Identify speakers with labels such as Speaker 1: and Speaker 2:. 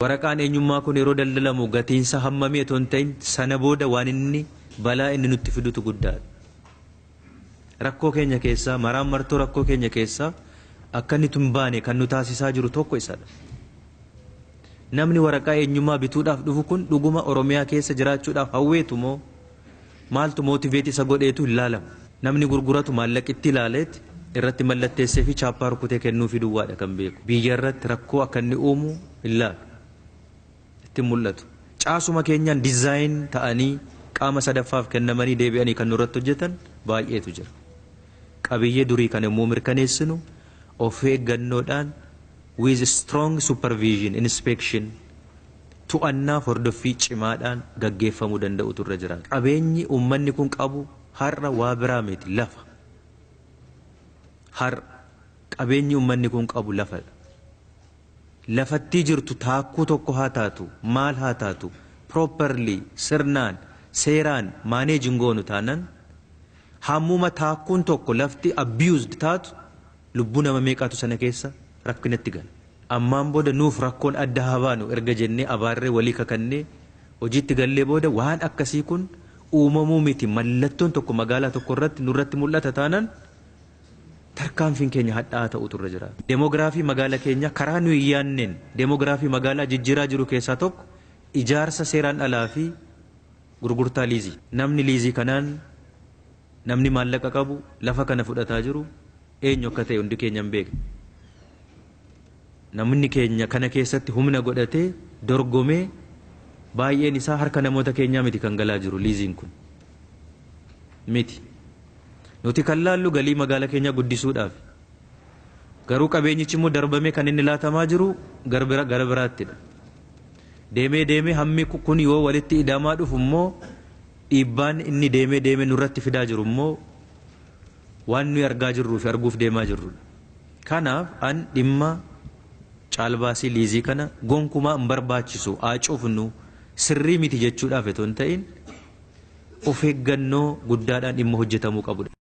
Speaker 1: Waraqaan eenyummaa kun yeroo daldalamu gatiinsa hammamii otoo hin ta'in sana booda waan inni balaa inni nutti fidutu guddaadha. Rakkoo keenya keessaa maraan martoo rakkoo keenya keessaa akka inni tun baane kan nu taasisaa jiru tokko isadha. Namni waraqaa eenyummaa bituudhaaf dhufu kun dhuguma Oromiyaa keessa jiraachuudhaaf hawweetu moo maaltu motivate isa godheetu hin laalamu. Namni gurguratu maallaqitti ilaaleet irratti mallatteessee fi chaappaa rukutee kennuufi duwwaadha kan beeku. Biyya irratti rakkoo akka inni uumu hin laalu. Itti mul'atu. Caasuma keenyaan design ta'anii qaama sadaffaaf kennamanii deebi'anii kan nurratti hojjetan baay'eetu jira. Qabiyyee durii kan immoo mirkaneessinu of eeggannoodhaan with strong supervision, inspection, to'annaa hordoffii cimaadhaan gaggeeffamuu danda'utu irra jira. Qabeenyi uummanni kun qabu har'a waa biraa miti, lafa. Har'a qabeenyi uummanni kun qabu lafadha. Lafattii jirtu taakkuu tokko haa taatu, maal haa taatu, properly, sirnaan, seeraan manage hin goonu taanan, hammuma taakkuun tokko lafti abused taatu lubbuu nama meeqaatu sana keessa rakkinatti gala. Ammaan booda nuuf rakkoon adda haa baanu erga jennee abaarree walii kakannee hojiitti gallee booda waan akkasii kun uumamuu miti, mallattoon tokko magaalaa tokko irratti nurratti mul'ata taanan tarkaanfiin keenya hadhaa'aa ta'utu irra jira. Demoogiraafii magaalaa keenya karaa nuyi hin yaanneen demoogiraafii magaalaa jijjiiraa jiru keessaa tokko ijaarsa seeraan alaa fi gurgurtaa liizii. Namni liizii kanaan namni maallaqa qabu lafa kana fudhataa jiru eenyu akka ta'e hundi keenya hin beekne. Namni keenya kana keessatti humna godhatee dorgomee baay'een isaa harka namoota keenyaa miti kan galaa jiru liiziin kun. Miti. Nuti kan laallu galii magaalaa keenyaa guddisuudhaaf. Garuu qabeenyichi immoo darbamee kan inni laatamaa jiru gara biraattidha. Deemee deemee hammi kun yoo walitti idamaa dhufu immoo dhiibbaan inni deemee deemee nurratti fidaa jiru immoo waan nuyi argaa jirruu fi arguuf deemaa jirrudha. Kanaaf an dhimma caalbaasii liizii kana gonkumaa hin barbaachisu, haa cufnu, sirrii miti jechuudhaaf otoo hin ta'in of eeggannoo guddaadhaan dhimma hojjetamuu qabudha.